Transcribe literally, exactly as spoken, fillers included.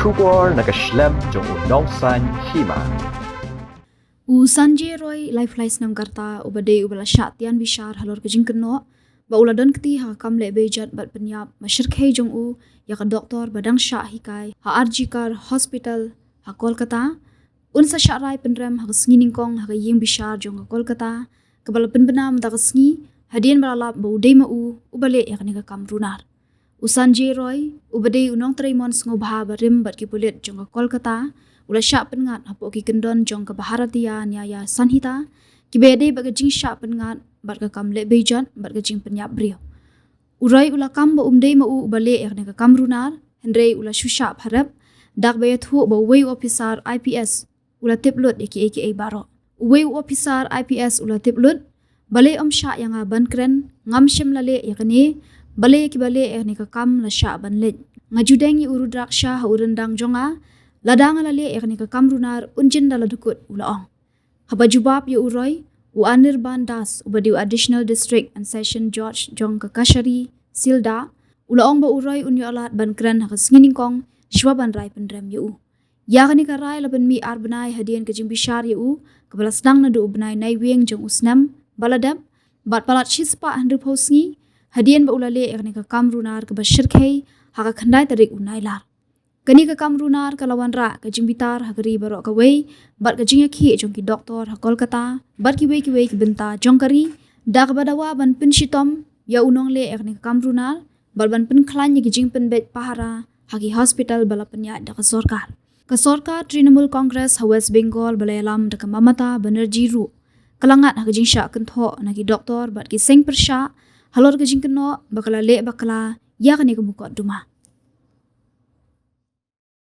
Khubor na ka shlem jong u Nongsaiñ Hima. U Sanjay Roy, laiphew lai snem ka rta, uba dei uba la shah tian bishar halor ka jingkynnoh ba u la don kti ha ka kam leh beijot bad pynïap ba shyrkhei jong u ïa ka doktor ba dang shah hikai ha R G Kar Hospital ha Kolkata, un sa shah rai pynrem ha ka sngi nyngkong ha ka ïing bishar jong ka Kolkata, kaba la pynbna mynta ka sngi, hadien ba la lap ba u dei ma u uba leh ïa kane ka kam runar. U Sanjay Roy, uba dei u nongtrei mon sngewbha barim bad ki pulit jong ka Kolkata, u la shah pynngat hapoh ki kyndon jong ka Bharatiya Nyaya Sanhita, kiba ïadei bad ka jingshah pynngat bad ka kam leh beijot bad ka jingpynïap briew. U Roy u la kam ba um dei ma u uba leh ïa kane ka kam runar, hynrei u la shu shah pharep da kaba ïathuh ba uwei u ophisar I P S u la tip lut ïa kiei kiei baroh. Uwei u ophisar I P S u la tip lut, balei ym shah ïa nga ban kren, ngam shym la leh ïa kane, balei kiba leh ïa kane ka kam la shah ban leit. Nga ju deng ïa u Rudraksha ha u ryndang jong nga, lada nga la leh ïa kane ka kam runar, un jin da la dkut, u la ong. Haba jubab ïa u Roy, u Anirban Das, uba dei u Additional District and Session Judge jong ka Kachari Sildah, u la ong ba u Roy un ïoh lad ban kren ha ka sngi nyngkong, shuwa ban rai pynrem ïa u. Ïa kane ka rai la pynmih ar bnai hadien ka jingbishar ïa u, kaba la sdang naduh u bnai Naiwieng jong u snem ba la dep, bad palat shispah hynriewphew sngi hadien ba u la leh ïa kane ka kam runar kaba shyrkhei ha ka khyndai tarik u Nailar. Kane ka kam runar ka la wanrah ka jingbitar ha ka ri baroh kawei, bad ka jingïakhih jong ki doktor ha Kolkata bad kiwei kiwei ki bynta jong ka ri, da kaba dawa ban pynshitom ïa u nongleh ïa kane ka kam runar, bad ban pynkhlaiñ ïa ki jingpynbeit pahara ha ki hospital ba la pynïaid da ka sorkar. Ka sorkar Trinamool Congress ha West Bengal ba la ïalam da ka Mamata Banerjee ruh, ka la ngat ha ka jingshah kynthoh na ki doktor bad ki seng pyrshah halor ka jingkynnoh ba ka la leh bakla ïa kane ka mukotduma.